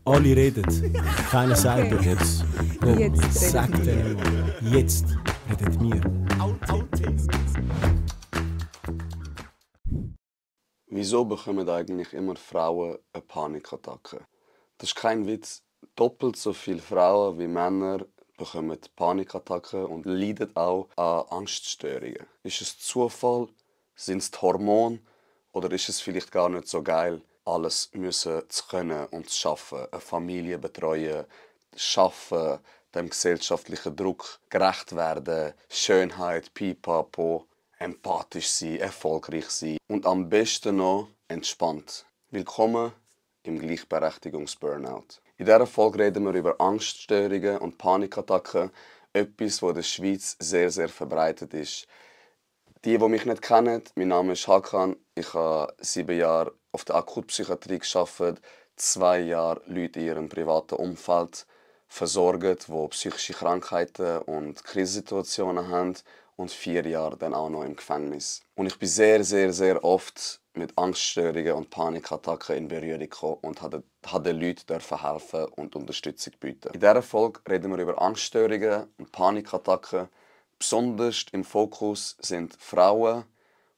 Alle reden, keiner sagt Okay. jetzt. Jetzt Sag redet denen mal. Jetzt redet wir. Wieso bekommen eigentlich immer Frauen eine Panikattacke? Das ist kein Witz. Doppelt so viele Frauen wie Männer bekommen Panikattacken und leiden auch an Angststörungen. Ist es Zufall? Sind es die Hormone? Oder ist es vielleicht gar nicht so geil, alles müssen zu können und zu schaffen, eine Familie betreuen, schaffen, dem gesellschaftlichen Druck gerecht werden, Schönheit, Pipapo, empathisch sein, erfolgreich sein und am besten noch entspannt. Willkommen im Gleichberechtigungs-Burnout. In dieser Folge reden wir über Angststörungen und Panikattacken, etwas, das in der Schweiz sehr, sehr verbreitet ist. Die mich nicht kennen, mein Name ist Hakan. Ich habe 7 Jahre auf der Akutpsychiatrie gearbeitet, 2 Jahre Leute in ihrem privaten Umfeld versorgt, die psychische Krankheiten und Krisensituationen haben und 4 Jahre dann auch noch im Gefängnis. Und ich bin sehr, sehr, sehr oft mit Angststörungen und Panikattacken in Berührung gekommen und habe den Leuten helfen und Unterstützung bieten. In dieser Folge reden wir über Angststörungen und Panikattacken. Besonders im Fokus sind Frauen,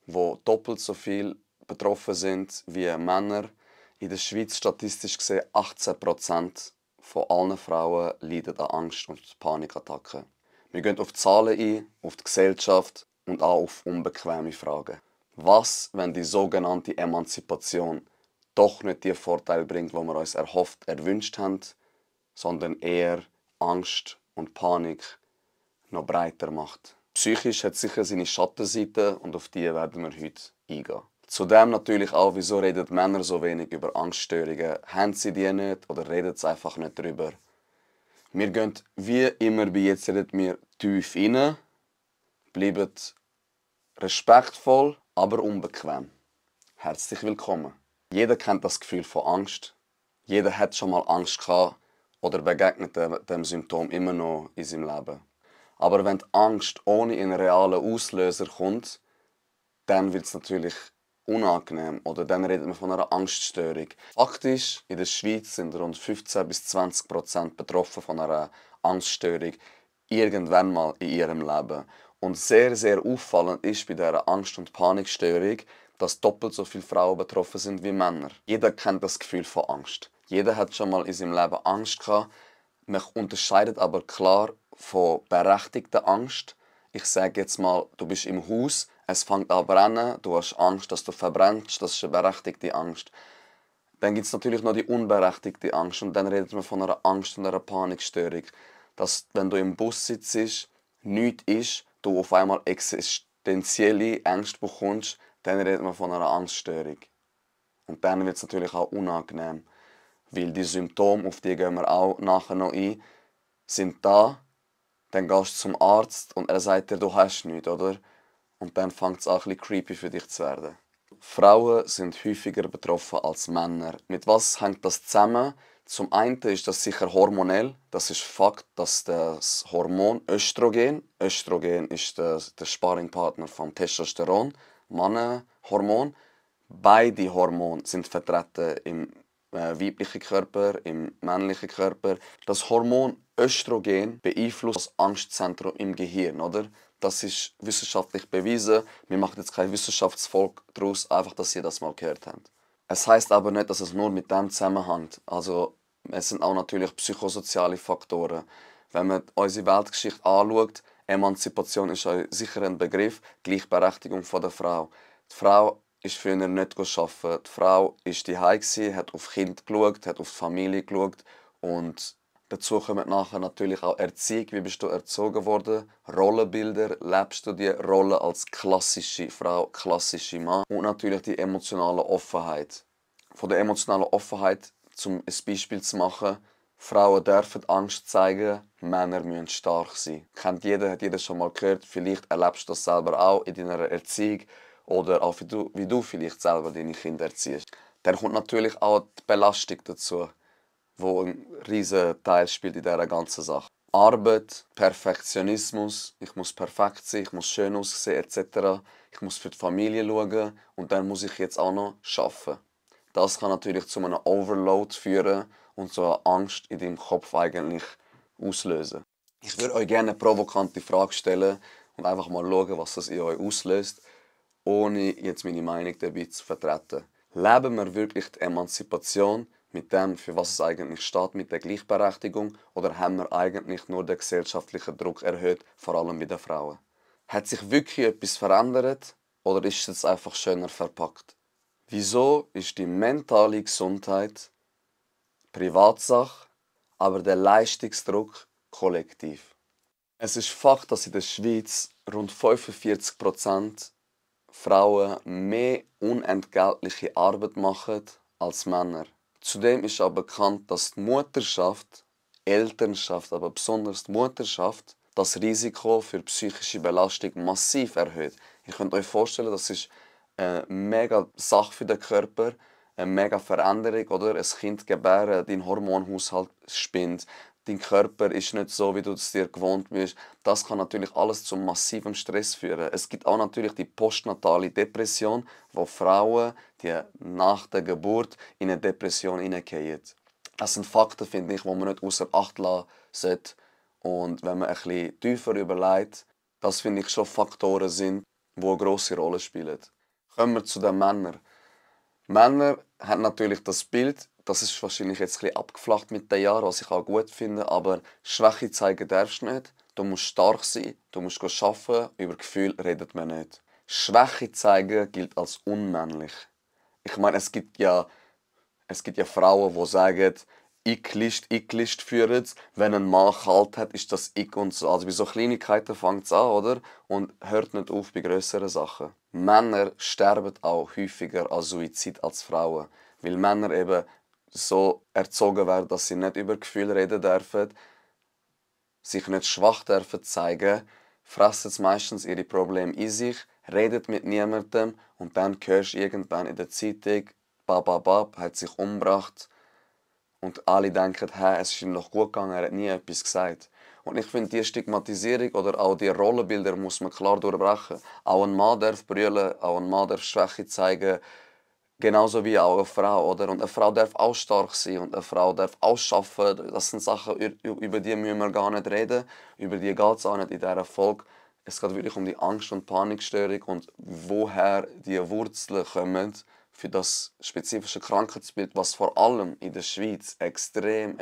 die doppelt so viel betroffen sind wie Männer. In der Schweiz statistisch gesehen 18% von allen Frauen leiden an Angst- und Panikattacken. Wir gehen auf die Zahlen ein, auf die Gesellschaft und auch auf unbequeme Fragen. Was, wenn die sogenannte Emanzipation doch nicht die Vorteile bringt, die wir uns erwünscht haben, sondern eher Angst und Panik noch breiter macht. Psychisch hat sicher seine Schattenseiten und auf die werden wir heute eingehen. Zudem natürlich auch, wieso reden Männer so wenig über Angststörungen? Haben sie die nicht oder reden sie einfach nicht darüber? Wir gehen wie immer bei «Jetzt reden wir» tief rein, bleiben respektvoll, aber unbequem. Herzlich willkommen. Jeder kennt das Gefühl von Angst. Jeder hat schon mal Angst gehabt oder begegnet dem Symptom immer noch in seinem Leben. Aber wenn die Angst ohne einen realen Auslöser kommt, dann wird es natürlich unangenehm oder dann redet man von einer Angststörung. Faktisch, in der Schweiz sind rund 15-20% betroffen von einer Angststörung irgendwann mal in ihrem Leben. Und sehr, sehr auffallend ist bei dieser Angst- und Panikstörung, dass doppelt so viele Frauen betroffen sind wie Männer. Jeder kennt das Gefühl von Angst. Jeder hat schon mal in seinem Leben Angst gehabt. Man unterscheidet aber klar von berechtigter Angst. Ich sage jetzt mal, du bist im Haus, es fängt an zu brennen, du hast Angst, dass du verbrennst, das ist eine berechtigte Angst. Dann gibt es natürlich noch die unberechtigte Angst und dann redet man von einer Angst und einer Panikstörung. Dass, wenn du im Bus sitzt, nichts ist, du auf einmal existenzielle Ängste bekommst, dann redet man von einer Angststörung. Und dann wird es natürlich auch unangenehm. Weil die Symptome, auf die gehen wir auch nachher noch ein, sind da. Dann gehst du zum Arzt und er sagt dir, du hast nichts, oder? Und dann fängt es auch ein bisschen creepy für dich zu werden. Frauen sind häufiger betroffen als Männer. Mit was hängt das zusammen? Zum einen ist das sicher hormonell. Das ist Fakt, dass das Hormon Östrogen ist der Sparringpartner vom Testosteron, Mannenhormon. Beide Hormone sind vertreten im weiblichen Körper, im männlichen Körper. Das Hormon Östrogen beeinflusst das Angstzentrum im Gehirn, oder? Das ist wissenschaftlich bewiesen. Wir machen jetzt kein Wissenschaftsfolge daraus, einfach, dass ihr das mal gehört habt. Es heißt aber nicht, dass es nur mit dem zusammenhängt. Also, es sind auch natürlich psychosoziale Faktoren. Wenn man unsere Weltgeschichte anschaut, Emanzipation ist sicher ein Begriff, Gleichberechtigung der Frau. Die Frau ist früher nicht arbeiten. Die Frau war zu Hause, hat auf Kind geschaut, hat auf die Familie geschaut. Und dazu kommt nachher natürlich auch Erziehung. Wie bist du erzogen worden? Rollenbilder. Lebst du die Rolle als klassische Frau, klassische Mann? Und natürlich die emotionale Offenheit. Von der emotionalen Offenheit, um ein Beispiel zu machen, Frauen dürfen Angst zeigen, Männer müssen stark sein. Hat jeder schon mal gehört. Vielleicht erlebst du das selber auch in deiner Erziehung. Oder auch wie du vielleicht selber deine Kinder erziehst. Dann kommt natürlich auch die Belastung dazu, die einen riesen Teil spielt in dieser ganzen Sache. Arbeit, Perfektionismus, ich muss perfekt sein, ich muss schön aussehen etc. Ich muss für die Familie schauen und dann muss ich jetzt auch noch arbeiten. Das kann natürlich zu einem Overload führen und so eine Angst in deinem Kopf eigentlich auslösen. Ich würde euch gerne eine provokante Frage stellen und einfach mal schauen, was das in euch auslöst, ohne jetzt meine Meinung dabei zu vertreten. Leben wir wirklich die Emanzipation mit dem, für was es eigentlich steht, mit der Gleichberechtigung, oder haben wir eigentlich nur den gesellschaftlichen Druck erhöht, vor allem bei den Frauen? Hat sich wirklich etwas verändert oder ist es einfach schöner verpackt? Wieso ist die mentale Gesundheit Privatsache, aber der Leistungsdruck kollektiv? Es ist Fakt, dass in der Schweiz rund 45% Frauen mehr unentgeltliche Arbeit machen als Männer. Zudem ist auch bekannt, dass die Mutterschaft, Elternschaft, aber besonders die Mutterschaft, das Risiko für psychische Belastung massiv erhöht. Ihr könnt euch vorstellen, das ist eine mega Sache für den Körper, eine mega Veränderung, oder? Ein Kind gebären, dein Hormonhaushalt spinnt, dein Körper ist nicht so, wie du es dir gewohnt bist. Das kann natürlich alles zu massivem Stress führen. Es gibt auch natürlich die postnatale Depression, wo Frauen, die nach der Geburt in eine Depression hineingehen. Das sind Fakten, finde ich, die man nicht außer Acht lassen sollte. Und wenn man ein bisschen tiefer überlegt, das finde ich schon Faktoren sind, die eine grosse Rolle spielen. Kommen wir zu den Männern. Männer haben natürlich das Bild, das ist wahrscheinlich jetzt ein bisschen abgeflacht mit den Jahren, was ich auch gut finde, aber Schwäche zeigen darfst du nicht. Du musst stark sein, du musst arbeiten, über Gefühle redet man nicht. Schwäche zeigen gilt als unmännlich. Ich meine, es gibt ja Frauen, die sagen, Ich-List führen. Wenn ein Mann kalt hat, ist das Ich und so. Also bei so Kleinigkeiten fängt es an, oder? Und hört nicht auf bei grösseren Sachen. Männer sterben auch häufiger an Suizid als Frauen. Weil Männer eben so erzogen werden, dass sie nicht über Gefühle reden dürfen, sich nicht schwach dürfen zeigen, fressen sie meistens ihre Probleme in sich, reden mit niemandem und dann hörst du irgendwann in der Zeitung, bababab, hat sich umgebracht. Und alle denken, hey, es ist ihm noch gut gegangen, er hat nie etwas gesagt. Und ich finde, diese Stigmatisierung oder auch die Rollenbilder muss man klar durchbrechen. Auch ein Mann darf brüllen, auch ein Mann darf Schwäche zeigen, genauso wie auch eine Frau. Oder? Und eine Frau darf auch stark sein und eine Frau darf auch arbeiten. Das sind Sachen, über die müssen wir gar nicht reden. Über die geht es auch nicht in dieser Folge. Es geht wirklich um die Angst- und Panikstörung und woher die Wurzeln kommen für das spezifische Krankheitsbild, was vor allem in der Schweiz extrem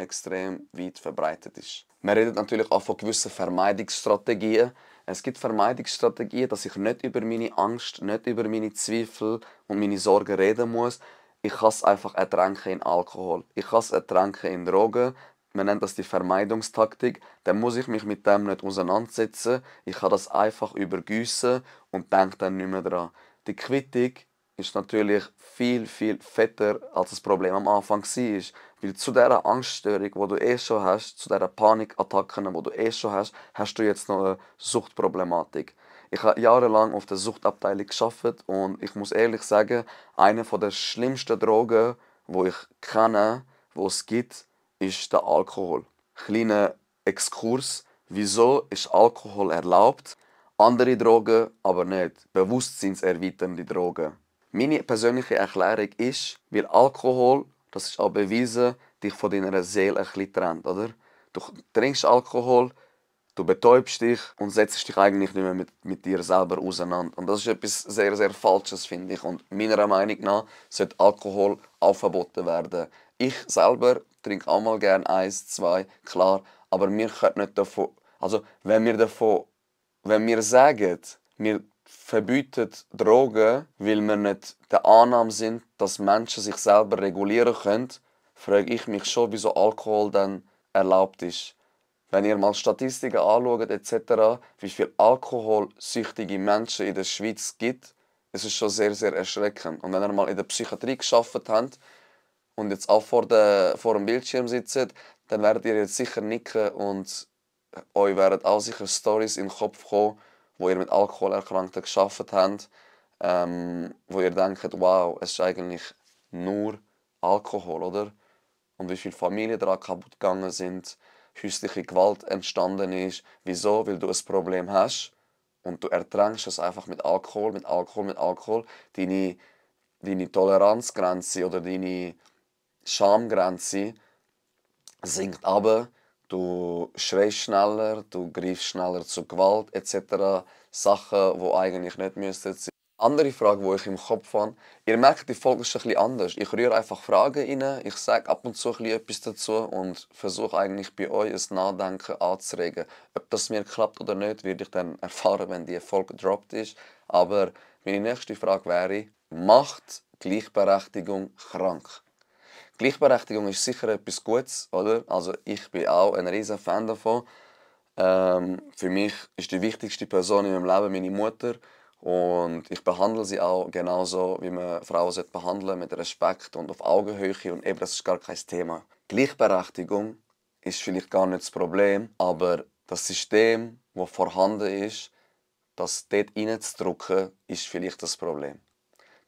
weit verbreitet ist. Man redet natürlich auch von gewissen Vermeidungsstrategien. Es gibt Vermeidungsstrategien, dass ich nicht über meine Angst, nicht über meine Zweifel und meine Sorgen reden muss. Ich kann es einfach ertränken in Alkohol. Ich kann es ertränken in Drogen. Man nennt das die Vermeidungstaktik. Dann muss ich mich mit dem nicht auseinandersetzen. Ich kann das einfach übergießen und denke dann nicht mehr daran. Die Quittung ist natürlich viel fetter, als das Problem am Anfang war. Weil zu dieser Angststörung, die du schon hast, zu dieser Panikattacken, die du schon hast, hast du jetzt noch eine Suchtproblematik. Ich habe jahrelang auf der Suchtabteilung gearbeitet und ich muss ehrlich sagen, eine der schlimmsten Drogen, die ich kenne, die es gibt, ist der Alkohol. Kleiner Exkurs. Wieso ist Alkohol erlaubt? Andere Drogen aber nicht. Bewusstseinserweiternde Drogen. Meine persönliche Erklärung ist, weil Alkohol, das ist auch bewiesen, dich von deiner Seele ein bisschen trennt, oder? Du trinkst Alkohol, du betäubst dich und setzt dich eigentlich nicht mehr mit dir selber auseinander. Und das ist etwas sehr Falsches, finde ich. Und meiner Meinung nach sollte Alkohol auch verboten werden. Ich selber trinke auch mal gerne eins, zwei, klar, aber wir können nicht davon... Also, wenn wir sagen, wir verbieten Drogen, weil wir nicht der Annahme sind, dass Menschen sich selber regulieren können, frage ich mich schon, wieso Alkohol dann erlaubt ist. Wenn ihr mal Statistiken anschaut etc., wie viele alkoholsüchtige Menschen in der Schweiz gibt, ist es schon sehr erschreckend. Und wenn ihr mal in der Psychiatrie gearbeitet habt und jetzt auch vor dem Bildschirm sitzt, dann werdet ihr jetzt sicher nicken und euch werden auch sicher Stories in den Kopf kommen, wo ihr mit Alkoholerkrankten gearbeitet habt, wo ihr denkt, wow, es ist eigentlich nur Alkohol, oder? Und wie viele Familien daran kaputt gegangen sind, häusliche Gewalt entstanden ist. Wieso? Weil du ein Problem hast und du ertränkst es einfach mit Alkohol. Deine deine Toleranzgrenze oder deine Schamgrenze sinkt ab, du schreist schneller, du greifst schneller zu Gewalt etc. Sachen, die eigentlich nicht müssten sein. Andere Frage, die ich im Kopf habe, ihr merkt, die Folge ist ein bisschen anders. Ich rühre einfach Fragen rein, ich sage ab und zu ein bisschen etwas dazu und versuche eigentlich bei euch ein Nachdenken anzuregen. Ob das mir klappt oder nicht, werde ich dann erfahren, wenn die Folge gedroppt ist. Aber meine nächste Frage wäre, macht Gleichberechtigung krank? Gleichberechtigung ist sicher etwas Gutes, oder? Also ich bin auch ein riesen Fan davon. Für mich ist die wichtigste Person in meinem Leben meine Mutter und ich behandle sie auch genauso, wie man Frauen behandeln sollte, mit Respekt und auf Augenhöhe und eben, das ist gar kein Thema. Gleichberechtigung ist vielleicht gar nicht das Problem, aber das System, das vorhanden ist, das dort reinzudrücken, ist vielleicht das Problem.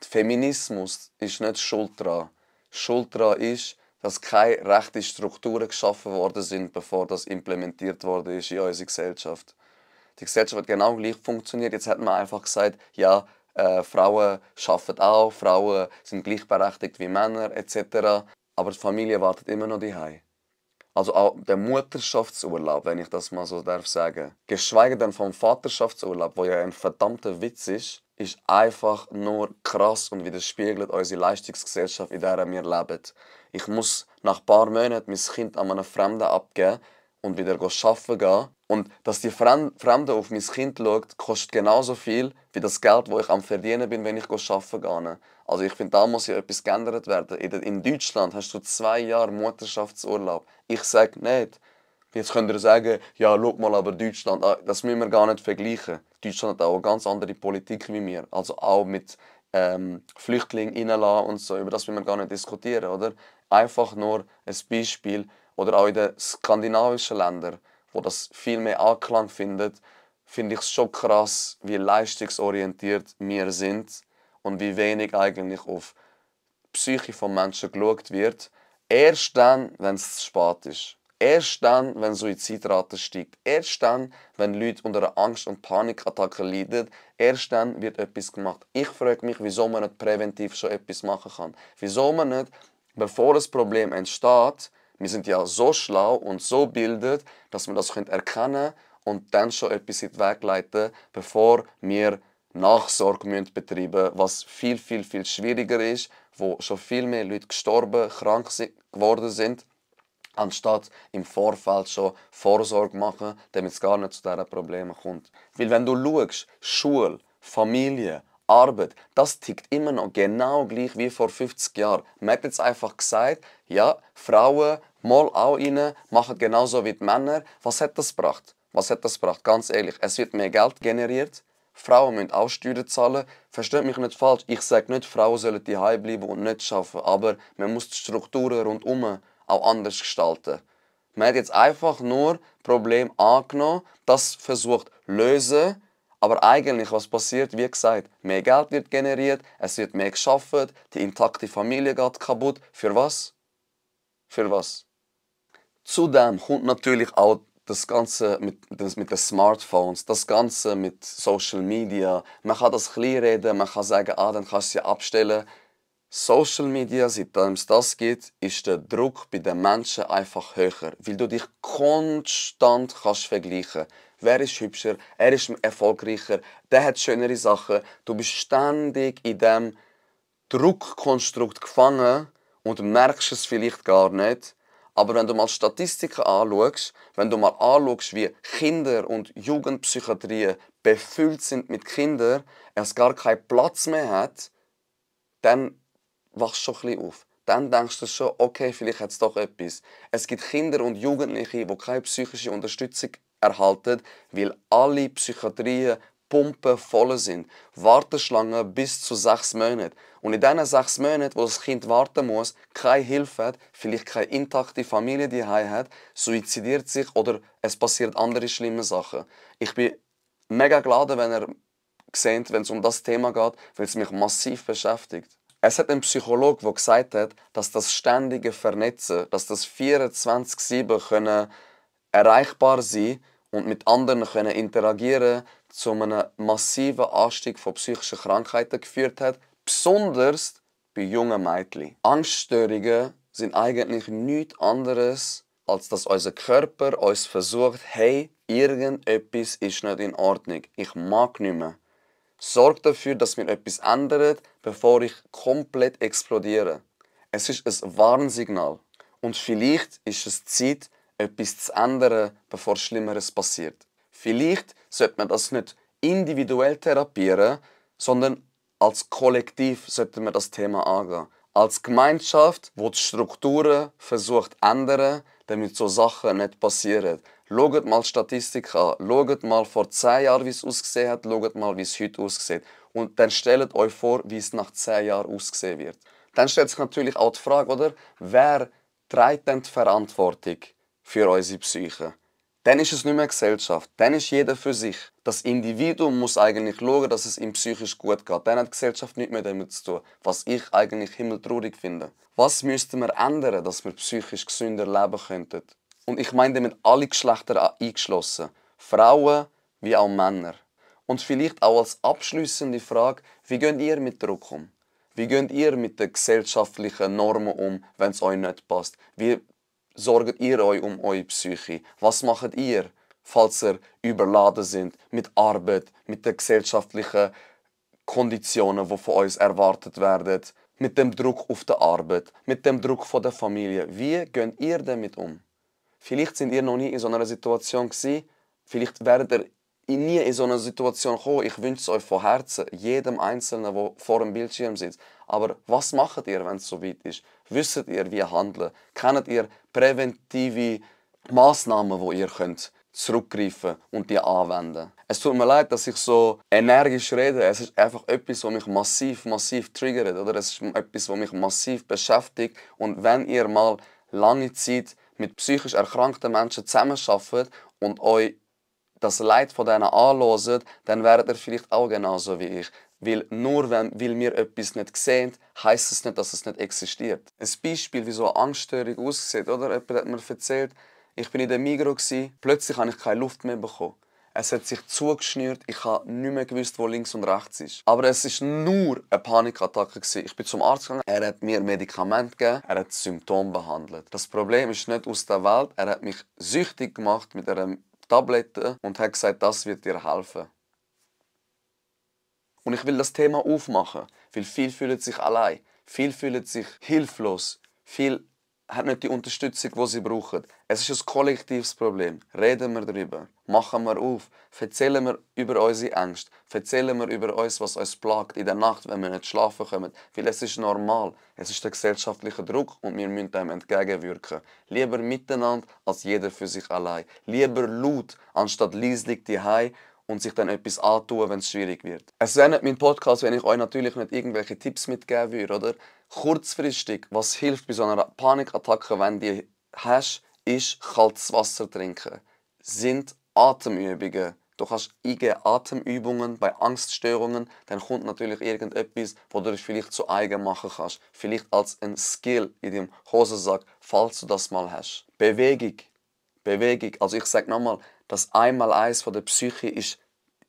Der Feminismus ist nicht schuld daran. Schuld daran ist, dass keine rechten Strukturen geschaffen worden sind, bevor das implementiert worden ist in unserer Gesellschaft. Die Gesellschaft hat genau gleich funktioniert. Jetzt hat man einfach gesagt, ja, Frauen arbeiten auch, Frauen sind gleichberechtigt wie Männer etc. Aber die Familie wartet immer noch daheim. Also auch der Mutterschaftsurlaub, wenn ich das mal so darf sagen. Geschweige denn vom Vaterschaftsurlaub, wo ja ein verdammter Witz ist einfach nur krass und widerspiegelt unsere Leistungsgesellschaft, in der wir leben. Ich muss nach ein paar Monaten mein Kind an einen Fremden abgeben und wieder arbeiten gehen. Und dass die Fremde auf mein Kind schaut, kostet genauso viel wie das Geld, das ich am Verdienen bin, wenn ich arbeiten gehe. Also ich finde, da muss ja etwas geändert werden. In Deutschland hast du 2 Jahre Mutterschaftsurlaub. Ich sage nicht. Jetzt könnt ihr sagen, ja, schau mal, aber Deutschland, das müssen wir gar nicht vergleichen. Deutschland hat auch eine ganz andere Politik wie wir. Also auch mit Flüchtlingen reinlassen und so. Über das müssen wir gar nicht diskutieren, oder? Einfach nur ein Beispiel. Oder auch in den skandinavischen Ländern, wo das viel mehr Anklang findet, finde ich es schon krass, wie leistungsorientiert wir sind und wie wenig eigentlich auf die Psyche von Menschen geschaut wird. Erst dann, wenn es zu spät ist. Erst dann, wenn Suizidrate steigt. Erst dann, wenn Leute unter einer Angst- und Panikattacke leiden. Erst dann wird etwas gemacht. Ich frage mich, wieso man nicht präventiv schon etwas machen kann. Wieso man nicht, bevor das Problem entsteht, wir sind ja so schlau und so gebildet, dass wir das erkennen können und dann schon etwas in den Weg leiten, bevor wir Nachsorge betreiben müssen, was viel, viel, viel schwieriger ist, wo schon viel mehr Leute gestorben, krank geworden sind, anstatt im Vorfeld schon Vorsorge machen, damit es gar nicht zu diesen Problemen kommt. Weil wenn du schaust, Schule, Familie, Arbeit, das tickt immer noch genau gleich wie vor 50 Jahren. Man hat jetzt einfach gesagt, ja, Frauen mal auch rein, machen genauso wie die Männer. Was hat das gebracht? Was hat das gebracht? Ganz ehrlich, es wird mehr Geld generiert. Frauen müssen auch Steuern zahlen. Versteht mich nicht falsch. Ich sage nicht, Frauen sollen daheim bleiben und nicht arbeiten. Aber man muss die Strukturen rundherum auch anders gestalten. Man hat jetzt einfach nur Problem angenommen, das versucht zu lösen. Aber eigentlich, was passiert? Wie gesagt, mehr Geld wird generiert, es wird mehr geschafft, die intakte Familie geht kaputt. Für was? Für was? Zudem kommt natürlich auch das Ganze mit den Smartphones, das Ganze mit Social Media. Man kann das kleinreden, man kann sagen, dann kannst du sie abstellen. Social Media, seitdem es das gibt, ist der Druck bei den Menschen einfach höher, weil du dich konstant kannst vergleichen. Wer ist hübscher? Er ist erfolgreicher. Der hat schönere Sachen. Du bist ständig in diesem Druckkonstrukt gefangen und merkst es vielleicht gar nicht. Aber wenn du mal Statistiken anschaust, wenn du mal anschaust, wie Kinder- und Jugendpsychiatrien befüllt sind mit Kindern, es gar keinen Platz mehr hat, dann wachst du schon ein bisschen auf. Dann denkst du schon, okay, vielleicht hat es doch etwas. Es gibt Kinder und Jugendliche, die keine psychische Unterstützung erhalten, weil alle Psychiatrien pumpenvoll sind. Warteschlangen bis zu 6 Monaten. Und in diesen 6 Monaten, wo das Kind warten muss, keine Hilfe hat, vielleicht keine intakte Familie daheim hat, suizidiert sich oder es passiert andere schlimme Sachen. Ich bin mega geladen, wenn ihr seht, wenn es um das Thema geht, weil es mich massiv beschäftigt. Es hat ein Psychologe, der gesagt hat, dass das ständige Vernetzen, dass das 24/7 erreichbar sein und mit anderen interagieren zu einem massiven Anstieg von psychischen Krankheiten geführt hat. Besonders bei jungen Mädchen. Angststörungen sind eigentlich nichts anderes, als dass unser Körper uns versucht, hey, irgendetwas ist nicht in Ordnung, ich mag nicht mehr. Sorge dafür, dass mir etwas ändert, bevor ich komplett explodiere. Es ist ein Warnsignal. Und vielleicht ist es Zeit, etwas zu ändern, bevor Schlimmeres passiert. Vielleicht sollte man das nicht individuell therapieren, sondern als Kollektiv sollte man das Thema angehen. Als Gemeinschaft, die die Strukturen versucht zu ändern, damit so Sachen nicht passieren. Schaut mal die Statistik an. Schaut mal vor 10 Jahren, wie es ausgesehen hat. Schaut mal, wie es heute aussieht. Und dann stellt euch vor, wie es nach 10 Jahren aussehen wird. Dann stellt sich natürlich auch die Frage, oder? Wer trägt denn die Verantwortung für unsere Psyche? Dann ist es nicht mehr Gesellschaft. Dann ist jeder für sich. Das Individuum muss eigentlich schauen, dass es ihm psychisch gut geht. Dann hat die Gesellschaft nichts mehr damit zu tun. Was ich eigentlich himmeltraurig finde. Was müssten wir ändern, dass wir psychisch gesünder leben könnten? Und ich meine damit alle Geschlechter eingeschlossen. Frauen wie auch Männer. Und vielleicht auch als abschließende Frage, wie geht ihr mit Druck um? Wie geht ihr mit den gesellschaftlichen Normen um, wenn es euch nicht passt? Wie sorgt ihr euch um eure Psyche? Was macht ihr, falls ihr überladen sind mit Arbeit, mit den gesellschaftlichen Konditionen, die von uns erwartet werden, mit dem Druck auf der Arbeit, mit dem Druck von der Familie? Wie geht ihr damit um? Vielleicht sind ihr noch nie in so einer Situation gewesen. Vielleicht werdet ihr nie in so einer Situation kommen. Ich wünsche es euch von Herzen, jedem Einzelnen, der vor dem Bildschirm sitzt. Aber was macht ihr, wenn es so weit ist? Wisst ihr, wie handeln? Kennt ihr präventive Massnahmen, wo ihr könnt zurückgreifen und die anwenden? Es tut mir leid, dass ich so energisch rede. Es ist einfach etwas, was mich massiv triggert. Oder? Es ist etwas, was mich massiv beschäftigt. Und wenn ihr mal lange Zeit mit psychisch erkrankten Menschen zusammenarbeitet und euch das Leid von denen anhört, dann werdet ihr vielleicht auch genauso wie ich. Weil nur weil wir etwas nicht sehen, heisst es nicht, dass es nicht existiert. Ein Beispiel, wie so eine Angststörung aussieht, oder? Jemand hat mir erzählt, ich war in der Migros, plötzlich habe ich keine Luft mehr bekommen. Es hat sich zugeschnürt, ich habe nicht mehr gewusst, wo links und rechts ist. Aber es war nur eine Panikattacke. Ich bin zum Arzt gegangen, er hat mir Medikamente gegeben, er hat das Symptom behandelt. Das Problem ist nicht aus der Welt, er hat mich süchtig gemacht mit einer Tablette und hat gesagt, das wird dir helfen. Und ich will das Thema aufmachen, weil viele fühlen sich allein, viele fühlen sich hilflos, viele haben nicht die Unterstützung, die sie brauchen. Es ist ein kollektives Problem. Reden wir darüber, machen wir auf, erzählen wir über unsere Ängste, erzählen wir über uns, was uns plagt in der Nacht, wenn wir nicht schlafen können. Weil es ist normal, es ist der gesellschaftliche Druck und wir müssen dem entgegenwirken. Lieber miteinander als jeder für sich allein. Lieber laut, anstatt leislich daheim und sich dann etwas antun, wenn es schwierig wird. Es wäre nicht mein Podcast, wenn ich euch natürlich nicht irgendwelche Tipps mitgeben würde, oder? Kurzfristig, was hilft bei so einer Panikattacke, wenn du die hast, ist kaltes Wasser trinken. Sind Atemübungen. Du kannst eingeben Atemübungen bei Angststörungen, dann kommt natürlich irgendetwas, wo du dich vielleicht zu eigen machen kannst. Vielleicht als ein Skill in deinem Hosensack, falls du das mal hast. Bewegung. Also ich sage nochmal, das Einmaleins von der Psyche ist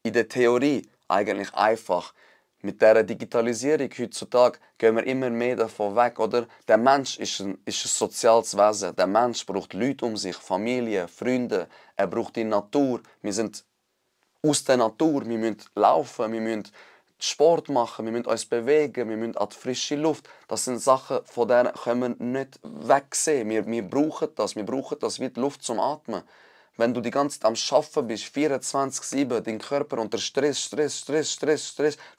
in der Theorie eigentlich einfach. Mit dieser Digitalisierung heutzutage gehen wir immer mehr davon weg, oder? Der Mensch ist ein soziales Wesen. Der Mensch braucht Leute um sich, Familie, Freunde. Er braucht die Natur. Wir sind aus der Natur. Wir müssen laufen, wir müssen Sport machen, wir müssen uns bewegen, wir müssen an die frische Luft. Das sind Sachen, von denen können wir nicht wegsehen. Wir brauchen das wie die Luft zum Atmen. Wenn du die ganze Zeit am Arbeiten bist, 24/7, dein Körper unter Stress,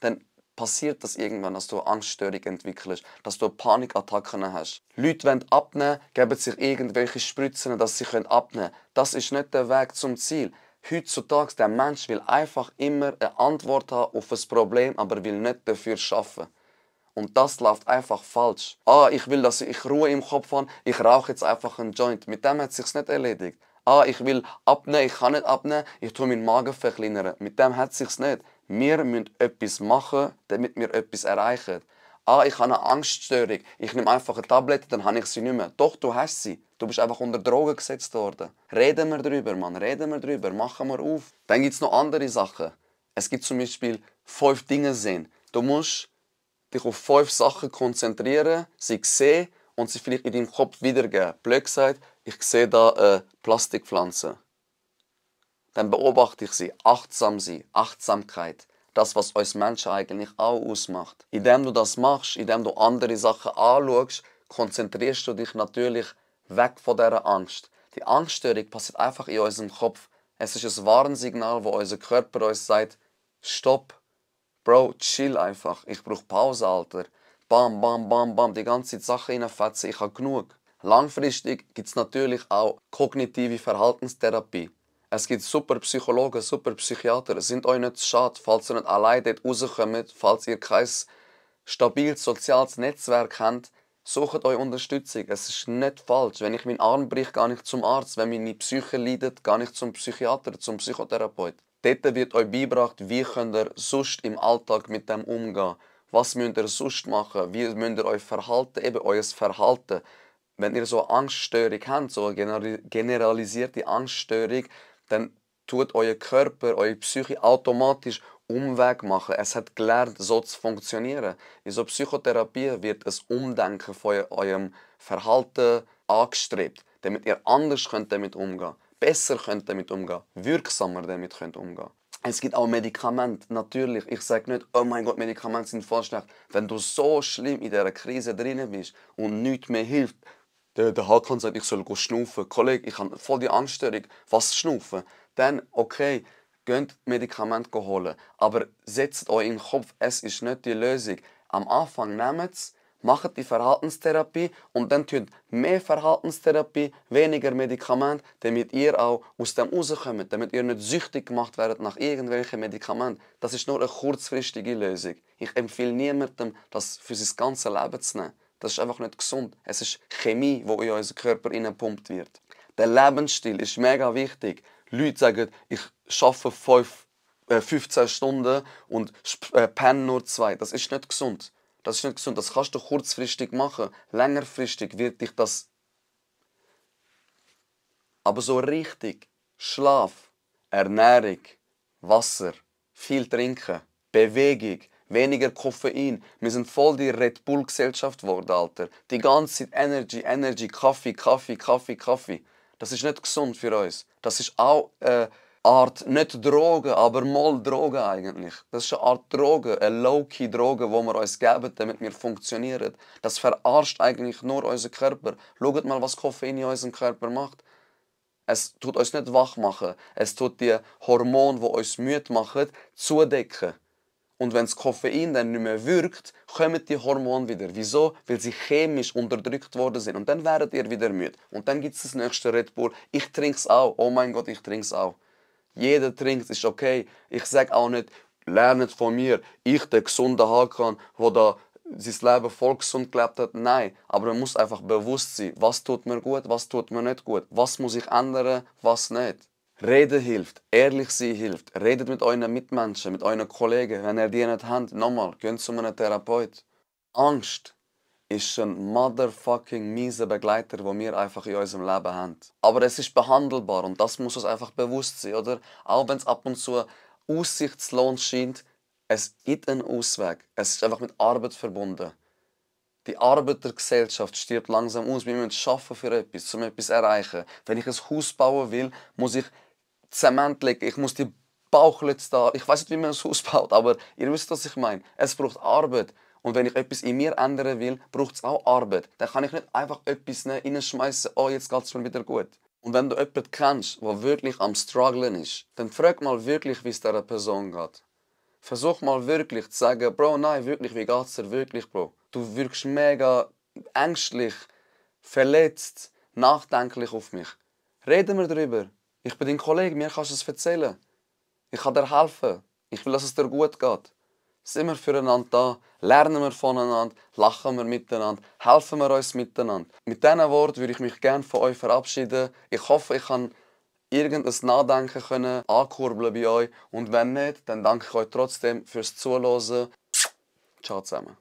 dann passiert das irgendwann, dass du eine Angststörung entwickelst, dass du Panikattacken hast. Leute wollen abnehmen, geben sich irgendwelche Spritzen, dass sie abnehmen können. Das ist nicht der Weg zum Ziel. Heutzutage der Mensch will einfach immer eine Antwort haben auf ein Problem, aber will nicht dafür arbeiten. Und das läuft einfach falsch. Ich will, dass ich Ruhe im Kopf habe, ich rauche jetzt einfach einen Joint. Mit dem hat es sich nicht erledigt. Ich will abnehmen, ich kann nicht abnehmen, ich tue meinen Magen verkleinern. Mit dem hat es sich nicht. Wir müssen etwas machen, damit wir etwas erreichen. Ich habe eine Angststörung, ich nehme einfach eine Tablette, dann habe ich sie nicht mehr. Doch, du hast sie. Du bist einfach unter Drogen gesetzt worden. Reden wir darüber, Mann. Reden wir darüber. Machen wir auf. Dann gibt es noch andere Sachen. Es gibt zum Beispiel 5 Dinge sehen. Du musst dich auf 5 Sachen konzentrieren, sie sehen und sie vielleicht in deinem Kopf wiedergeben. Blöd gesagt, ich sehe da eine Plastikpflanze. Dann beobachte ich sie. Achtsam sein, Achtsamkeit. Das, was uns Menschen eigentlich auch ausmacht. Indem du das machst, indem du andere Sachen anschaust, konzentrierst du dich natürlich weg von dieser Angst. Die Angststörung passiert einfach in unserem Kopf. Es ist ein Warnsignal, wo unser Körper uns sagt, stopp, Bro, chill einfach. Ich brauche Pause, Alter. Bam, bam, bam, bam, die ganze Zeit Sachen reinfetzen, ich habe genug. Langfristig gibt es natürlich auch kognitive Verhaltenstherapie. Es gibt super Psychologen, super Psychiater. Es sind euch nicht zu schade, falls ihr nicht allein dort rauskommt, falls ihr kein stabiles soziales Netzwerk habt, sucht euch Unterstützung. Es ist nicht falsch. Wenn ich meinen Arm bricht, gehe ich zum Arzt. Wenn meine Psyche leidet, gehe ich zum Psychiater, zum Psychotherapeut. Dort wird euch beigebracht, wie könnt ihr sonst im Alltag mit dem umgehen. Was müsst ihr sonst machen? Wie müsst ihr euch verhalten? Eben euer Verhalten. Wenn ihr so eine Angststörung habt, so eine generalisierte Angststörung, dann tut euer Körper, eure Psyche automatisch Umweg machen. Es hat gelernt, so zu funktionieren. In so Psychotherapie wird ein Umdenken von eurem Verhalten angestrebt, damit ihr anders damit umgehen könnt, besser damit umgehen könnt, wirksamer damit umgehen könnt. Es gibt auch Medikamente, natürlich. Ich sage nicht, oh mein Gott, Medikamente sind voll schlecht. Wenn du so schlimm in dieser Krise drin bist und nichts mehr hilft, der Hakan sagt, ich soll schnaufen. Kollege, ich habe voll die Angststörung. Was schnaufen? Dann, okay, geht Medikamente holen. Aber setzt euch in den Kopf, es ist nicht die Lösung. Am Anfang nehmt es, macht die Verhaltenstherapie und dann tut mehr Verhaltenstherapie, weniger Medikamente, damit ihr auch aus dem rauskommt, damit ihr nicht süchtig gemacht werdet nach irgendwelchen Medikamenten. Das ist nur eine kurzfristige Lösung. Ich empfehle niemandem, das für sein ganzes Leben zu nehmen. Das ist einfach nicht gesund. Es ist Chemie, die in unseren Körper gepumpt wird. Der Lebensstil ist mega wichtig. Leute sagen, ich arbeite 15 Stunden und penne nur 2. Das ist nicht gesund. Das ist nicht gesund. Das kannst du kurzfristig machen. Längerfristig wird dich das... Aber so richtig. Schlaf, Ernährung, Wasser, viel trinken, Bewegung, weniger Koffein. Wir sind voll die Red Bull-Gesellschaft geworden, Alter. Die ganze Zeit Energy, Energy, Kaffee, Kaffee, Kaffee, Kaffee. Das ist nicht gesund für uns. Das ist auch eine Art, nicht Droge, aber mal Droge eigentlich. Das ist eine Art Droge, eine Low-Key-Droge, die wir uns geben, damit wir funktionieren. Das verarscht eigentlich nur unseren Körper. Schaut mal, was Koffein in unserem Körper macht. Es tut uns nicht wach machen. Es tut die Hormone, die uns müde machen, zudecken. Und wenn das Koffein dann nicht mehr wirkt, kommen die Hormone wieder. Wieso? Weil sie chemisch unterdrückt worden sind. Und dann werdet ihr wieder müde. Und dann gibt es das nächste Red Bull. Ich trinke es auch. Oh mein Gott, ich trinke es auch. Jeder trinkt es, ist okay. Ich sage auch nicht, lernt von mir. Ich, der gesunde Hakan, der da sein Leben voll gesund gelebt hat. Nein, aber man muss einfach bewusst sein, was tut mir gut, was tut mir nicht gut. Was muss ich ändern, was nicht. Reden hilft, ehrlich sein hilft. Redet mit euren Mitmenschen, mit euren Kollegen. Wenn ihr die nicht habt, nochmal, geht zu einem Therapeut. Angst ist ein motherfucking mieser Begleiter, den wir einfach in unserem Leben haben. Aber es ist behandelbar und das muss uns einfach bewusst sein, oder? Auch wenn es ab und zu aussichtslos scheint, es gibt einen Ausweg. Es ist einfach mit Arbeit verbunden. Die Arbeitergesellschaft stirbt langsam aus. Wir müssen arbeiten für etwas, um etwas zu erreichen. Wenn ich ein Haus bauen will, muss ich Zement legen, ich muss die Bauklötze da. Ich weiß nicht, wie man ein Haus baut, aber ihr wisst, was ich meine. Es braucht Arbeit. Und wenn ich etwas in mir ändern will, braucht es auch Arbeit. Dann kann ich nicht einfach etwas reinschmeißen, oh, jetzt geht es mir wieder gut. Und wenn du jemanden kennst, der wirklich am Strugglen ist, dann frag mal wirklich, wie es dieser Person geht. Versuch mal wirklich zu sagen, Bro, nein, wirklich, wie geht's dir wirklich, Bro? Du wirkst mega ängstlich, verletzt, nachdenklich auf mich. Reden wir darüber. Ich bin dein Kollege, mir kannst du es erzählen. Ich kann dir helfen. Ich will, dass es dir gut geht. Sind wir füreinander da, lernen wir voneinander, lachen wir miteinander, helfen wir uns miteinander. Mit diesen Worten würde ich mich gerne von euch verabschieden. Ich hoffe, ich kann irgendein Nachdenken ankurbeln bei euch. Und wenn nicht, dann danke ich euch trotzdem fürs Zuhören. Ciao zusammen.